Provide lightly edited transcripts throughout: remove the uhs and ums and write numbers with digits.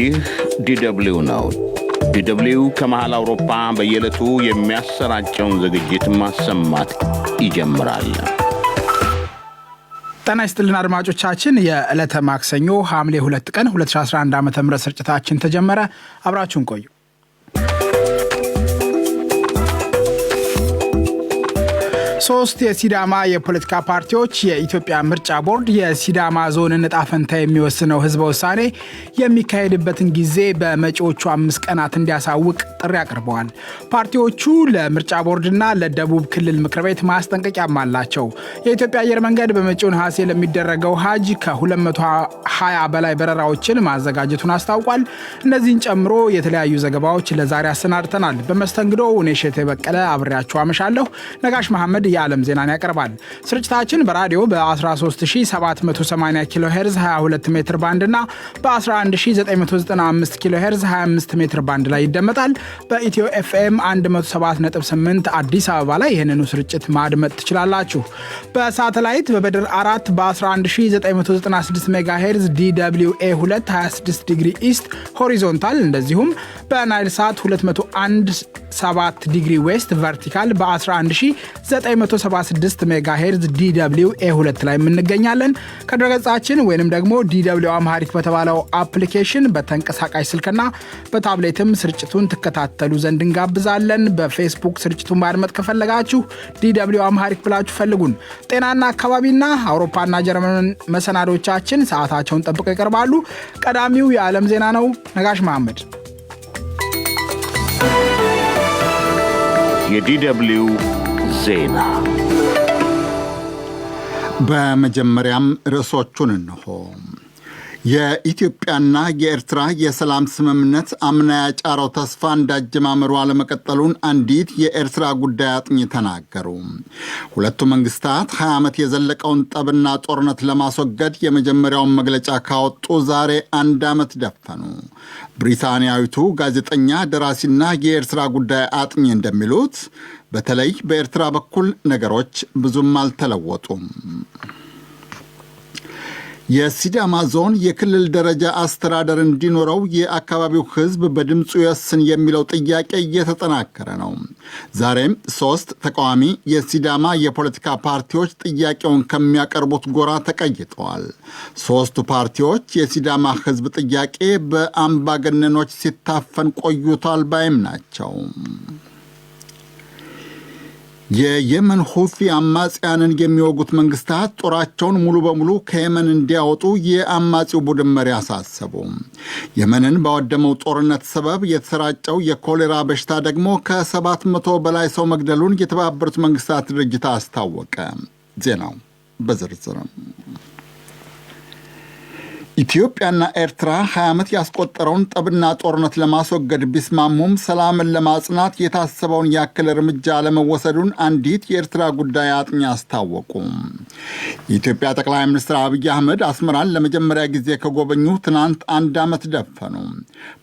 ይህ ዲደብሊው ነው። ዲደብሊው ከመሃል አውሮፓ በየዕለቱ የሚያሰራጨውን ዝግጅት ማሰማት ይጀምራል። ጤና ይስጥልን አድማጮቻችን፣ የዕለተ ማክሰኞ ሐምሌ 2 ቀን 2011 ዓ ም ስርጭታችን ተጀመረ። አብራችሁን ቆዩ። ሶስት የሲዳማ የፖለቲካ ፓርቲዎች የኢትዮጵያ ምርጫ ቦርድ የሲዳማ ዞንን ዕጣ ፈንታ የሚወስነው ህዝበ ውሳኔ የሚካሄድበትን ጊዜ በመጪዎቹ 5 ቀናት እንዲያሳውቅ ጥሪ አቅርበዋል። ፓርቲዎቹ ለምርጫ ቦርድና ለደቡብ ክልል ምክር ቤት ማስጠንቀቂያም አላቸው። የኢትዮጵያ አየር መንገድ በመጪው ነሐሴ ለሚደረገው ሀጅ ከ220 በላይ በረራዎችን ማዘጋጀቱን አስታውቋል። እነዚህን ጨምሮ የተለያዩ ዘገባዎች ለዛሬ አሰናድተናል። በመስተንግዶ እኔ እሸቴ በቀለ አብሬያችሁ አመሻለሁ። ነጋሽ መሐመድ የዓለም ዜናን ያቀርባል። ስርጭታችን በራዲዮ በ13780 ኪሎ ሄርዝ 22 ሜትር ባንድ እና በ11995 ኪሎ ሄርዝ 25 ሜትር ባንድ ላይ ይደመጣል። በኢትዮ ኤፍኤም 107.8 አዲስ አበባ ላይ ይህንኑ ስርጭት ማድመጥ ትችላላችሁ። በሳተላይት በበድር 4 በ11996 ሜጋ ሄርዝ DW A 2 26 degree east horizontal፣ እንደዚሁም በናይል ሳት 201 7 degree west vertical በ11976 ሜጋ ሄርዝ DW A2 ላይ እንገኛለን። ከድረገጻችን ወይንም ደግሞ DW Amharic በተባለው application በተንቀሳቃሽ ስልክና በታብሌትም ስርጭቱን ትከታተሉ ዘንድ እንጋብዛለን። በፌስቡክ ስርጭቱን ማድመጥ ከፈለጋችሁ DW Amharic ብላችሁ ፈልጉን። ጤናና አካባቢና አውሮፓና ጀርመን መሰናዶቻችን ሰዓታቸውን ጠብቀው ይቀርባሉ። ቀዳሚው የዓለም ዜና ነው። ነጋሽ መሐመድ። የዲደብሊው ዜና። በመጀመሪያም ርዕሶቹን እነሆ። የኢትዮጵያና የኤርትራ የሰላም ስምምነት አምና ያጫረው ተስፋ እንዳጀማመሩ አለመቀጠሉን አንዲት የኤርትራ ጉዳይ አጥኚ ተናገሩ። ሁለቱ መንግስታት 20 ዓመት የዘለቀውን ጠብና ጦርነት ለማስወገድ የመጀመሪያውን መግለጫ ካወጡ ዛሬ አንድ ዓመት ደፈኑ። ብሪታንያዊቱ ጋዜጠኛ፣ ደራሲና የኤርትራ ጉዳይ አጥኚ እንደሚሉት በተለይ በኤርትራ በኩል ነገሮች ብዙም አልተለወጡም። የሲዳማ ዞን የክልል ደረጃ አስተዳደር እንዲኖረው የአካባቢው ሕዝብ በድምፁ ይወስን የሚለው ጥያቄ እየተጠናከረ ነው። ዛሬም ሶስት ተቃዋሚ የሲዳማ የፖለቲካ ፓርቲዎች ጥያቄውን ከሚያቀርቡት ጎራ ተቀይጠዋል። ሶስቱ ፓርቲዎች የሲዳማ ሕዝብ ጥያቄ በአምባገነኖች ሲታፈን ቆይቷል ባይም ናቸው። የየመን ሁቲ አማጽያንን የሚወጉት መንግስታት ጦራቸውን ሙሉ በሙሉ ከየመን እንዲያወጡ የአማጺው ቡድን መሪ አሳሰቡ። የመንን ባወደመው ጦርነት ሰበብ የተሰራጨው የኮሌራ በሽታ ደግሞ ከ700 በላይ ሰው መግደሉን የተባበሩት መንግስታት ድርጅት አስታወቀ። ዜናው በዝርዝርም። ኢትዮጵያና ኤርትራ 20 ዓመት ያስቆጠረውን ጠብና ጦርነት ለማስወገድ ቢስማሙም ሰላምን ለማጽናት የታሰበውን ያክል እርምጃ አለመወሰዱን አንዲት የኤርትራ ጉዳይ አጥኚ አስታወቁ። የኢትዮጵያ ጠቅላይ ሚኒስትር አብይ አህመድ አስመራን ለመጀመሪያ ጊዜ ከጎበኙ ትናንት አንድ ዓመት ደፈኑ።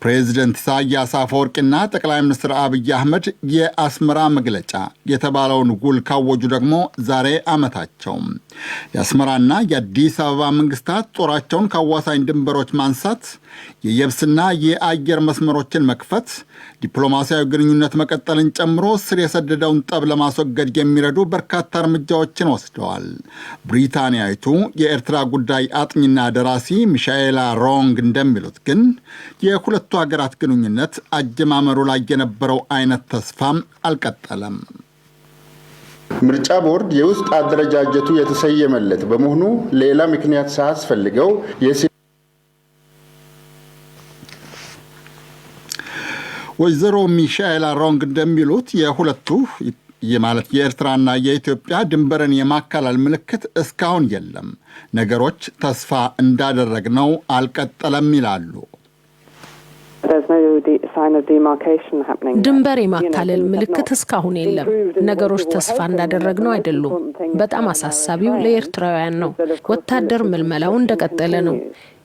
ፕሬዚደንት ኢሳያስ አፈወርቂና ጠቅላይ ሚኒስትር አብይ አህመድ የአስመራ መግለጫ የተባለውን ውል ካወጁ ደግሞ ዛሬ ዓመታቸው። የአስመራና የአዲስ አበባ መንግስታት ጦራቸውን ከአዋሳኝ ድንበሮች ማንሳት፣ የየብስና የአየር መስመሮችን መክፈት፣ ዲፕሎማሲያዊ ግንኙነት መቀጠልን ጨምሮ ስር የሰደደውን ጠብ ለማስወገድ የሚረዱ በርካታ እርምጃዎችን ወስደዋል። ብሪታንያዊቱ የኤርትራ ጉዳይ አጥኚና ደራሲ ሚሻኤላ ሮንግ እንደሚሉት ግን የሁለቱ ሀገራት ግንኙነት አጀማመሩ ላይ የነበረው አይነት ተስፋም አልቀጠለም። ምርጫ ቦርድ የውስጥ አደረጃጀቱ የተሰየመለት በመሆኑ ሌላ ምክንያት ሳያስፈልገው ወይዘሮ ሚሻኤላ ሮንግ እንደሚሉት የሁለቱ፣ ማለት የኤርትራና የኢትዮጵያ፣ ድንበርን የማካለል ምልክት እስካሁን የለም። ነገሮች ተስፋ እንዳደረግነው አልቀጠለም ይላሉ። ድንበር የማካለል ምልክት እስካሁን የለም። ነገሮች ተስፋ እንዳደረግነው አይደሉም። በጣም አሳሳቢው ለኤርትራውያን ነው። ወታደር ምልመላው እንደቀጠለ ነው።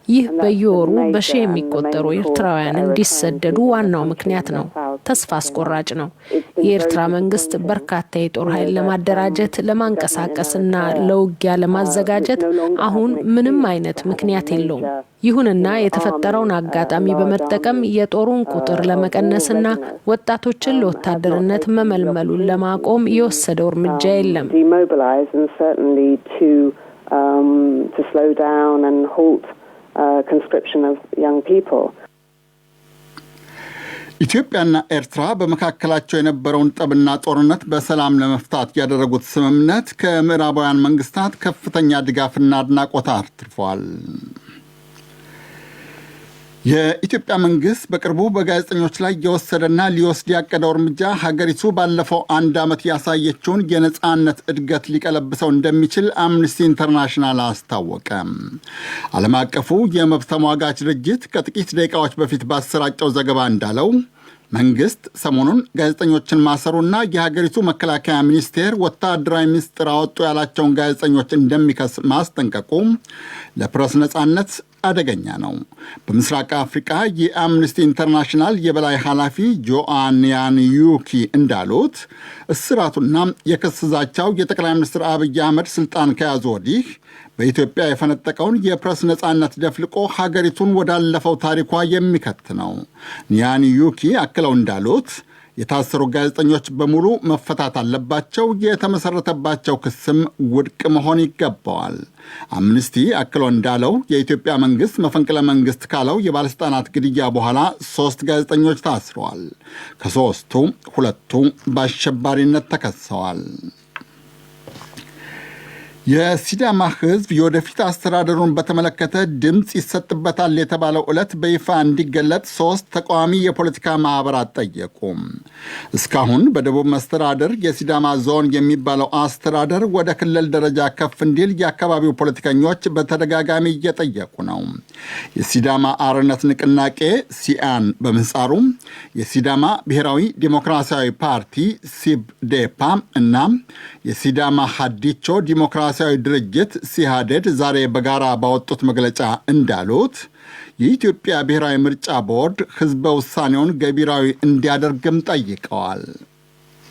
ይህ በየወሩ በሺህ የሚቆጠሩ ኤርትራውያን እንዲሰደዱ ዋናው ምክንያት ነው። ተስፋ አስቆራጭ ነው። የኤርትራ መንግስት በርካታ የጦር ኃይል ለማደራጀት፣ ለማንቀሳቀስና ለውጊያ ለማዘጋጀት አሁን ምንም አይነት ምክንያት የለውም። ይሁንና የተፈጠረውን አጋጣሚ በመጠቀም የጦሩን ቁጥር ለመቀነስና ወጣቶችን ለወታደርነት መመልመሉን ለማቆም የወሰደው እርምጃ የለም። Demobilize and certainly to slow down and halt conscription of young people. ኢትዮጵያና ኤርትራ በመካከላቸው የነበረውን ጠብና ጦርነት በሰላም ለመፍታት ያደረጉት ስምምነት ከምዕራባውያን መንግስታት ከፍተኛ ድጋፍና አድናቆት አትርፏል። የኢትዮጵያ መንግስት በቅርቡ በጋዜጠኞች ላይ የወሰደና ሊወስድ ያቀደው እርምጃ ሀገሪቱ ባለፈው አንድ ዓመት ያሳየችውን የነፃነት እድገት ሊቀለብሰው እንደሚችል አምነስቲ ኢንተርናሽናል አስታወቀ። ዓለም አቀፉ የመብት ተሟጋች ድርጅት ከጥቂት ደቂቃዎች በፊት ባሰራጨው ዘገባ እንዳለው፣ መንግስት ሰሞኑን ጋዜጠኞችን ማሰሩና የሀገሪቱ መከላከያ ሚኒስቴር ወታደራዊ ምስጢር አወጡ ያላቸውን ጋዜጠኞች እንደሚከስ ማስጠንቀቁ ለፕረስ ነፃነት አደገኛ ነው። በምስራቅ አፍሪቃ የአምነስቲ ኢንተርናሽናል የበላይ ኃላፊ ጆአን ኒያንዩኪ እንዳሉት፣ እስራቱና የክስ ዛቻው የጠቅላይ ሚኒስትር አብይ አህመድ ስልጣን ከያዙ ወዲህ በኢትዮጵያ የፈነጠቀውን የፕረስ ነፃነት ደፍልቆ ሀገሪቱን ወዳለፈው ታሪኳ የሚከት ነው። ኒያንዩኪ አክለው እንዳሉት፣ የታሰሩ ጋዜጠኞች በሙሉ መፈታት አለባቸው፣ የተመሰረተባቸው ክስም ውድቅ መሆን ይገባዋል። አምነስቲ አክሎ እንዳለው፣ የኢትዮጵያ መንግስት መፈንቅለ መንግስት ካለው የባለሥልጣናት ግድያ በኋላ ሶስት ጋዜጠኞች ታስረዋል። ከሶስቱ ሁለቱ በአሸባሪነት ተከሰዋል። የሲዳማ ሕዝብ የወደፊት አስተዳደሩን በተመለከተ ድምፅ ይሰጥበታል የተባለው ዕለት በይፋ እንዲገለጥ ሶስት ተቃዋሚ የፖለቲካ ማኅበራት ጠየቁ። እስካሁን በደቡብ መስተዳድር የሲዳማ ዞን የሚባለው አስተዳደር ወደ ክልል ደረጃ ከፍ እንዲል የአካባቢው ፖለቲከኞች በተደጋጋሚ እየጠየቁ ነው። የሲዳማ አርነት ንቅናቄ ሲአን በምህጻሩ፣ የሲዳማ ብሔራዊ ዲሞክራሲያዊ ፓርቲ ሲብዴፓ እና የሲዳማ ሀዲቾ ዲሞክራሲያዊ ድርጅት ሲሃዴድ ዛሬ በጋራ ባወጡት መግለጫ እንዳሉት፣ የኢትዮጵያ ብሔራዊ ምርጫ ቦርድ ህዝበ ውሳኔውን ገቢራዊ እንዲያደርግም ጠይቀዋል።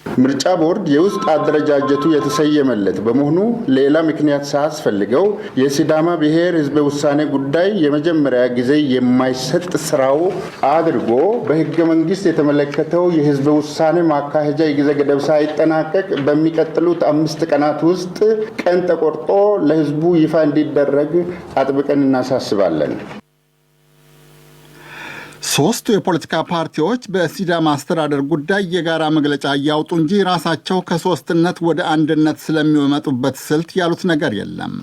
ምርጫ ቦርድ የውስጥ አደረጃጀቱ የተሰየመለት በመሆኑ ሌላ ምክንያት ሳያስፈልገው የሲዳማ ብሔር ህዝበ ውሳኔ ጉዳይ የመጀመሪያ ጊዜ የማይሰጥ ስራው አድርጎ በህገ መንግስት የተመለከተው የህዝበ ውሳኔ ማካሄጃ የጊዜ ገደብ ሳይጠናቀቅ በሚቀጥሉት 5 ቀናት ውስጥ ቀን ተቆርጦ ለህዝቡ ይፋ እንዲደረግ አጥብቀን እናሳስባለን። ሶስቱ የፖለቲካ ፓርቲዎች በሲዳማ አስተዳደር ጉዳይ የጋራ መግለጫ እያወጡ እንጂ ራሳቸው ከሶስትነት ወደ አንድነት ስለሚመጡበት ስልት ያሉት ነገር የለም።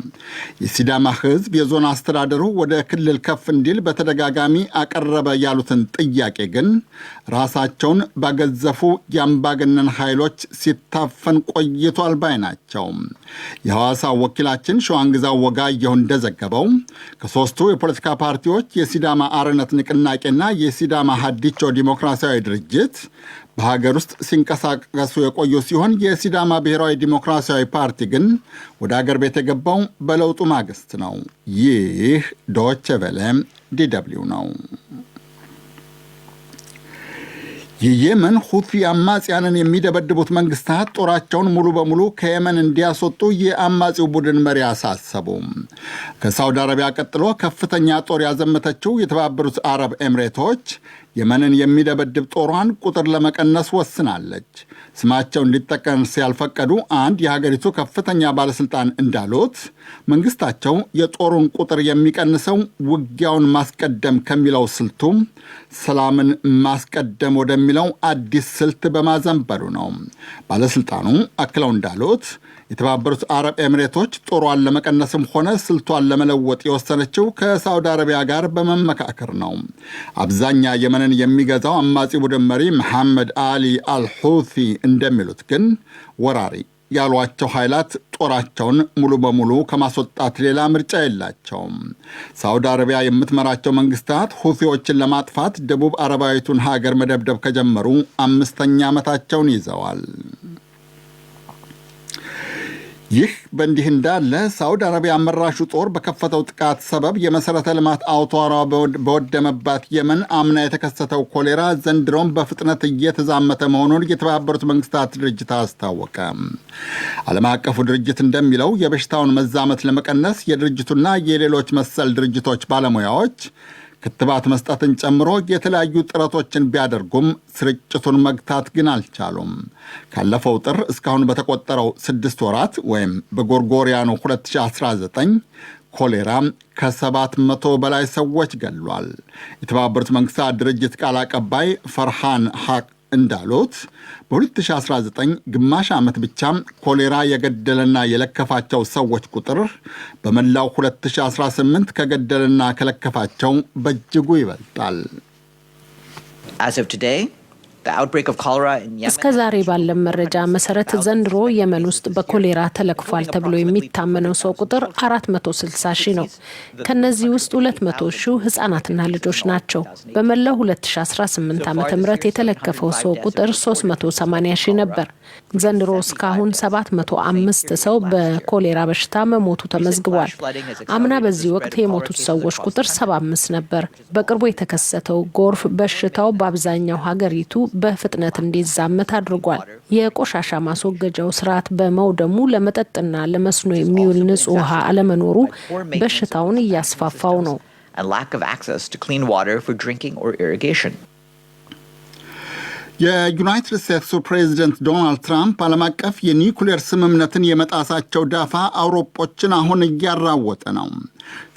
የሲዳማ ህዝብ የዞን አስተዳደሩ ወደ ክልል ከፍ እንዲል በተደጋጋሚ አቀረበ ያሉትን ጥያቄ ግን ራሳቸውን ባገዘፉ የአምባገነን ኃይሎች ሲታፈን ቆይቷል ባይ ናቸው። የሐዋሳው ወኪላችን ሸዋንግዛው ወጋየሁ እንደዘገበው፣ ከሶስቱ የፖለቲካ ፓርቲዎች የሲዳማ አርነት ንቅናቄና የሲዳማ ሀዲቾ ዲሞክራሲያዊ ድርጅት በሀገር ውስጥ ሲንቀሳቀሱ የቆዩ ሲሆን፣ የሲዳማ ብሔራዊ ዲሞክራሲያዊ ፓርቲ ግን ወደ አገር ቤት የገባው በለውጡ ማግስት ነው። ይህ ዶቼ ቬለ ዲደብሊው ነው። የየመን ሁቲ አማጽያንን የሚደበድቡት መንግስታት ጦራቸውን ሙሉ በሙሉ ከየመን እንዲያስወጡ የአማጺው ቡድን መሪ አሳሰቡ። ከሳውዲ አረቢያ ቀጥሎ ከፍተኛ ጦር ያዘመተችው የተባበሩት አረብ ኤምሬቶች የመንን የሚደበድብ ጦሯን ቁጥር ለመቀነስ ወስናለች። ስማቸው እንዲጠቀስ ያልፈቀዱ አንድ የሀገሪቱ ከፍተኛ ባለሥልጣን እንዳሉት፣ መንግስታቸው የጦሩን ቁጥር የሚቀንሰው ውጊያውን ማስቀደም ከሚለው ስልቱ ሰላምን ማስቀደም ወደሚለው አዲስ ስልት በማዘንበሉ ነው። ባለሥልጣኑ አክለው እንዳሉት፣ የተባበሩት አረብ ኤሚሬቶች ጦሯን ለመቀነስም ሆነ ስልቷን ለመለወጥ የወሰነችው ከሳውዲ አረቢያ ጋር በመመካከር ነው። አብዛኛ የመንን የሚገዛው አማጺ ቡድን መሪ መሐመድ አሊ አልሁቲ እንደሚሉት ግን፣ ወራሪ ያሏቸው ኃይላት ጦራቸውን ሙሉ በሙሉ ከማስወጣት ሌላ ምርጫ የላቸውም። ሳውዲ አረቢያ የምትመራቸው መንግስታት ሁቲዎችን ለማጥፋት ደቡብ አረባዊቱን ሀገር መደብደብ ከጀመሩ አምስተኛ ዓመታቸውን ይዘዋል። ይህ በእንዲህ እንዳለ ሳውዲ አረቢያ መራሹ ጦር በከፈተው ጥቃት ሰበብ የመሠረተ ልማት አውታሯ በወደመባት የመን አምና የተከሰተው ኮሌራ ዘንድሮም በፍጥነት እየተዛመተ መሆኑን የተባበሩት መንግስታት ድርጅት አስታወቀ። ዓለም አቀፉ ድርጅት እንደሚለው የበሽታውን መዛመት ለመቀነስ የድርጅቱና የሌሎች መሰል ድርጅቶች ባለሙያዎች ክትባት መስጠትን ጨምሮ የተለያዩ ጥረቶችን ቢያደርጉም ስርጭቱን መግታት ግን አልቻሉም። ካለፈው ጥር እስካሁን በተቆጠረው 6 ወራት ወይም በጎርጎሪያኑ 2019 ኮሌራ ከ700 በላይ ሰዎች ገድሏል። የተባበሩት መንግስታት ድርጅት ቃል አቀባይ ፈርሃን ሐቅ እንዳሉት በ2019 ግማሽ ዓመት ብቻ ኮሌራ የገደለና የለከፋቸው ሰዎች ቁጥር በመላው 2018 ከገደለና ከለከፋቸው በእጅጉ ይበልጣል። እስከ ዛሬ ባለን መረጃ መሰረት ዘንድሮ የመን ውስጥ በኮሌራ ተለክፏል ተብሎ የሚታመነው ሰው ቁጥር 460 ሺህ ነው። ከነዚህ ውስጥ 200 ሺህ ህጻናትና ልጆች ናቸው። በመላው 2018 ዓ.ም የተለከፈው ሰው ቁጥር 380 ሺህ ነበር። ዘንድሮ እስካሁን 705 ሰው በኮሌራ በሽታ መሞቱ ተመዝግቧል። አምና በዚህ ወቅት የሞቱት ሰዎች ቁጥር 75 ነበር። በቅርቡ የተከሰተው ጎርፍ በሽታው በአብዛኛው ሀገሪቱ በፍጥነት እንዲዛመት አድርጓል። የቆሻሻ ማስወገጃው ስርዓት በመውደሙ ለመጠጥና ለመስኖ የሚውል ንጹህ ውሃ አለመኖሩ በሽታውን እያስፋፋው ነው። የዩናይትድ ስቴትሱ ፕሬዚደንት ዶናልድ ትራምፕ ዓለም አቀፍ የኒውክሌር ስምምነትን የመጣሳቸው ዳፋ አውሮጶችን አሁን እያራወጠ ነው።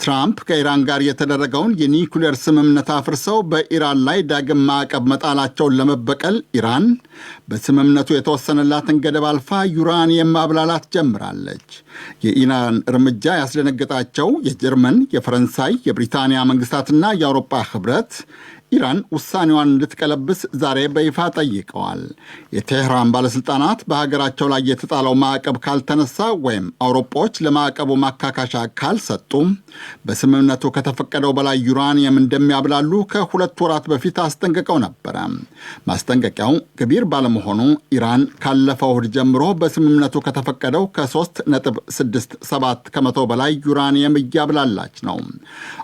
ትራምፕ ከኢራን ጋር የተደረገውን የኒውክሌር ስምምነት አፍርሰው በኢራን ላይ ዳግም ማዕቀብ መጣላቸውን ለመበቀል ኢራን በስምምነቱ የተወሰነላትን ገደብ አልፋ ዩራኒየም ማብላላት ጀምራለች። የኢራን እርምጃ ያስደነገጣቸው የጀርመን፣ የፈረንሳይ፣ የብሪታንያ መንግስታትና የአውሮፓ ህብረት ኢራን ውሳኔዋን እንድትቀለብስ ዛሬ በይፋ ጠይቀዋል። የቴህራን ባለሥልጣናት በሀገራቸው ላይ የተጣለው ማዕቀብ ካልተነሳ ወይም አውሮፓዎች ለማዕቀቡ ማካካሻ ካልሰጡ በስምምነቱ ከተፈቀደው በላይ ዩራኒየም እንደሚያብላሉ ከ2 ወራት በፊት አስጠንቅቀው ነበረ። ማስጠንቀቂያው ገቢር ባለመሆኑ ኢራን ካለፈው እሁድ ጀምሮ በስምምነቱ ከተፈቀደው ከ3.67 ከመቶ በላይ ዩራኒየም እያብላላች ነው።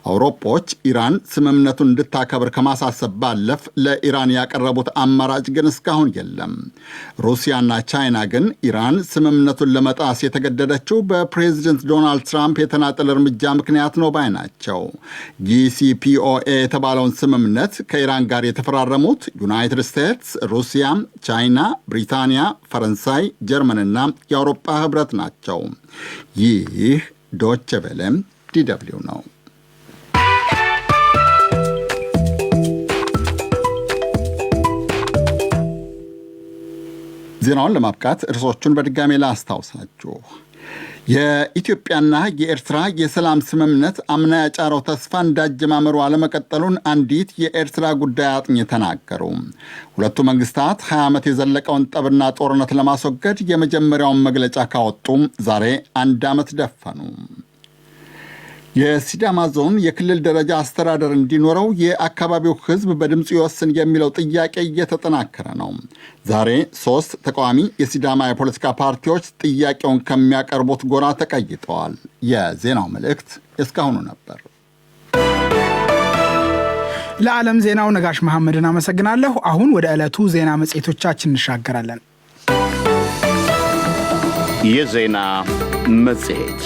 አውሮፓዎች ኢራን ስምምነቱን እንድታከብር ከማሳሰብ ባለፍ ለኢራን ያቀረቡት አማራጭ ግን እስካሁን የለም። ሩሲያና ቻይና ግን ኢራን ስምምነቱን ለመጣስ የተገደደችው በፕሬዝደንት ዶናልድ ትራምፕ የተናጠል እርምጃ ምክንያት ነው ባይ ናቸው። JCPOA የተባለውን ስምምነት ከኢራን ጋር የተፈራረሙት ዩናይትድ ስቴትስ፣ ሩሲያ፣ ቻይና፣ ብሪታንያ፣ ፈረንሳይ፣ ጀርመንና የአውሮፓ ህብረት ናቸው። ይህ ዶቼ ቬለ DW ነው። ዜናውን ለማብቃት እርሶቹን በድጋሜ ላስታውሳችሁ። የኢትዮጵያና የኤርትራ የሰላም ስምምነት አምና ያጫረው ተስፋ እንዳጀማመሩ አለመቀጠሉን አንዲት የኤርትራ ጉዳይ አጥኚ ተናገሩ። ሁለቱ መንግስታት 20 ዓመት የዘለቀውን ጠብና ጦርነት ለማስወገድ የመጀመሪያውን መግለጫ ካወጡ ዛሬ 1 ዓመት ደፈኑ። የሲዳማ ዞን የክልል ደረጃ አስተዳደር እንዲኖረው የአካባቢው ሕዝብ በድምፅ ይወስን የሚለው ጥያቄ እየተጠናከረ ነው። ዛሬ 3 ተቃዋሚ የሲዳማ የፖለቲካ ፓርቲዎች ጥያቄውን ከሚያቀርቡት ጎራ ተቀይጠዋል። የዜናው መልእክት እስካሁኑ ነበር። ለዓለም ዜናው ነጋሽ መሐመድን አመሰግናለሁ። አሁን ወደ ዕለቱ ዜና መጽሔቶቻችን እንሻገራለን። የዜና መጽሔት።